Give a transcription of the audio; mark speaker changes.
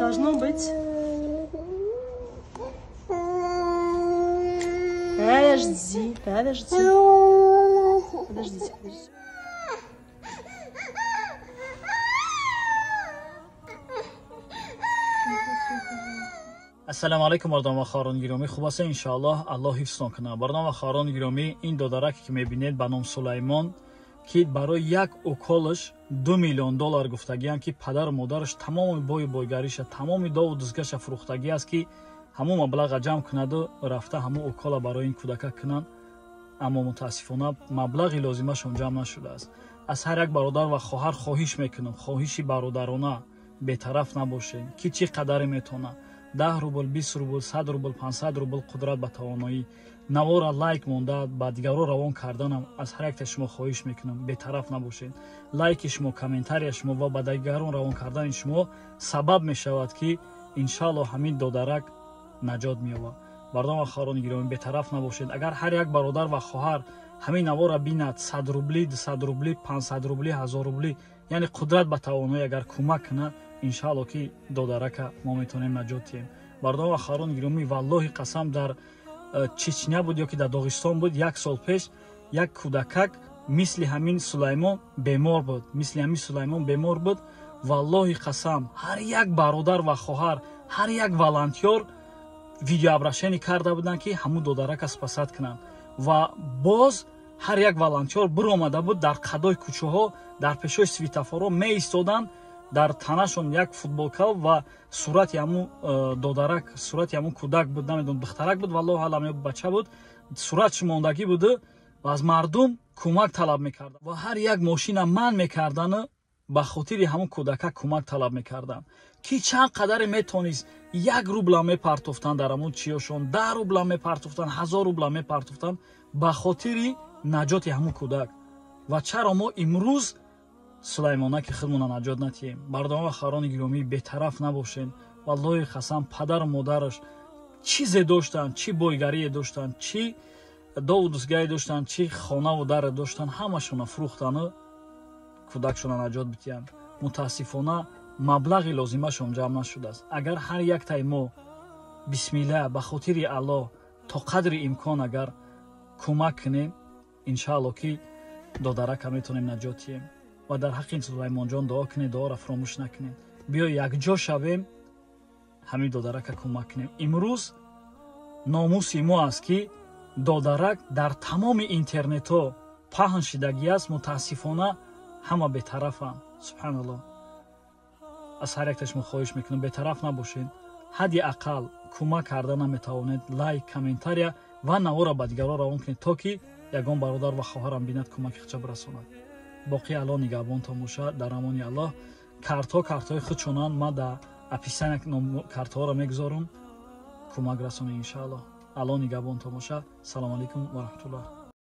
Speaker 1: Должно быть. Подожди, подожди. Подождите, подождите.
Speaker 2: Ассалому алайкум, бародарон ва хоҳарони гиромӣ. Хуб аст, иншоаллоҳ, Аллоҳ ҳифзтон кунад. Бародарон ва хоҳарони гиромӣ, ин додараке ки мебинед ба ном Сулаймон, ки барои як уколаш 2 миллион доллар гуфтагианд, ки падару модараш тамоми бою бойгариша, тамоми дову дузгаша фурӯхтагӣ аст, ки ҳамун маблаға ҷамъ кунаду рафта ҳамун укола барои ин кӯдака кунанд. Аммо мутаассифона маблағи лозимашон ҷамъ нашудааст. Аз ҳар як бародар ва хоҳар хоҳиш мекунам, хоҳиши бародарона, бетараф набошед, ки чӣ қадаре метавонад, 10 рубл, 20 рубл, 100 рубл, 500 рубл, қудрат ба тавоноӣ, навора лайк монда ба дигарро равон карданам аз ҳар якта шумо хоҳиш мекунам, бетараф набошед. Лайки шумо, комментария шумо ва ба дигарон равон кардани шумо сабаб мешавад, ки иншааллоҳ ҳамин додарак наҷот меёбад. Бародарон ва хоҳарони гиромӣ, бетараф набошед. Агар ҳар як бародар ва хоҳар ҳамин навора бинад, 100 рубли, 200 рубли, 500 рубли, 1000 рубли, яъне қудрат ба тавоноӣ агар кӯмак кунад, иншааллоҳ ки додарака мо метавонем наҷот диҳем. Бародарон ва хоҳарони гиромӣ, валлоҳи қасам, дар Чечня буд ё ки дар Доғистон буд, як сол пеш як кӯдакак мисли ҳамин Сулаймон бемор буд, мисли ҳамин Сулаймон бемор буд. Валлоҳи қасам, ҳар як бародар ва хоҳар, ҳар як волонтёр видеообращение карда буданд, ки ҳамун додарака спасат кунанд. Ва боз ҳар як волонтёр биромада буд, дар қадои кӯчаҳо, дар пешои светофорҳо меистоданд, дар танашон як футболка ва сурати ҳамун додарак, сурати ҳамун кӯдак буд, намедонам духтарак буд, валлоҳу алам, ё бача буд, суратш мондагӣ буд ва аз мардум кӯмак талаб мекарданд. Ва ҳар як мошина ман мекардану ба хотири ҳамун кӯдака кӯмак талаб мекарданд, ки чанд қадаре метавонист, 1 рубла мепартофтанд дар ҳамун чиёшон, 10 рубла мепартофтанд, 1000 рубла мепартофтанд ба хотири наҷоти ҳамун кӯдак. Ва чаро мо имрӯз Сулаймона ки худмона наҷот натиҳем? Бародарон ва хоҳарони гиромӣ, бетараф набошед. Валлоҳи қасам, падару модараш чизе доштанд, чӣ бойгарие доштанд, чӣ дову дузгае доштанд, чӣ хонаву даре доштанд, ҳамашона фурӯхтану кӯдакшона наҷот бидиҳанд. Мутаассифона маблағи лозимашон ҷамъ нашудааст. Агар ҳар яктаи мо бисмилла ба хотири Аллоҳ то қадри имкон агар кӯмак кунем, иншааллоҳ ки додарака метавонем наҷот диҳем. Ва дар ҳаққи Сулаймонҷон дуо кунед, дуоро фаромӯш накунед. Биё якҷо шавем, ҳамин додарака кӯмак кунем. Имрӯз номуси мо аст, ки додарак дар тамоми интернетҳо паҳн шидагӣ аст. Мутаассифона ҳама бетарафанд. Субҳаналлоҳ. Аз ҳар якта шумо хоҳиш мекунам, бетараф набошед. Ҳадди ақал кӯмак карда наметавонед, лайк, комментария ва навора ба дигарон равон кунед, то ки ягон бародар ва хоҳарам бинад, кӯмаки худша бирасонад. Боқӣ Аллоҳ нигаҳбонтон бошад. Дар амони Аллоҳ. Картҳо картҳои худшонанд, ман дар описания картҳоро мегузорам, кӯмак расонед иншааллоҳ. Аллоҳ нигаҳбонтон бошад. Салому алайкум ва раҳматуллоҳ.